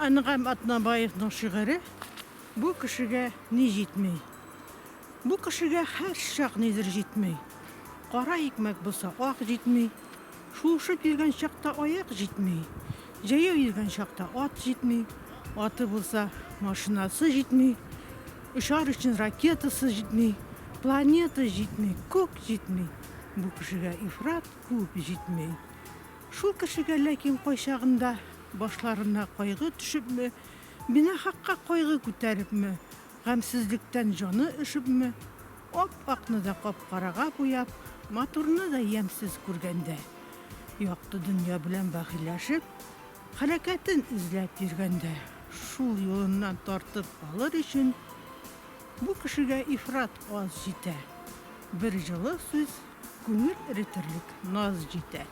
Әнгам Атнабаевның шигыре Бу кешегә ни җитми? Бу кешегә һәрчак нидер җитми. Кара икмәк булса, ак җитми. Шуышып йөргән чакта аяк җитми. Җәяү йөргән чакта ат җитми. Аты булса, машинасы җитми. Очар өчен ракетасы җитми. Планета җитми, күк җитми. Бу кешегә ифрат күп җитми. Шул кешегә ләкин кайчагында башларына кайгы төшепме, бинахакка кайгы күтәрепме, гамьсезлектән җаны өшепме, ап-акны да кап-карага буяп, матурны да ямьсез күргәндә, якты дөнья белән бәхилләшеп, һәлакәтен эзләп йөргәндә, шул юлыннан тартып алыр өчен бу кешегә ифрат аз җитә, бер җылы сүз, күңел эретерлек наз җитә.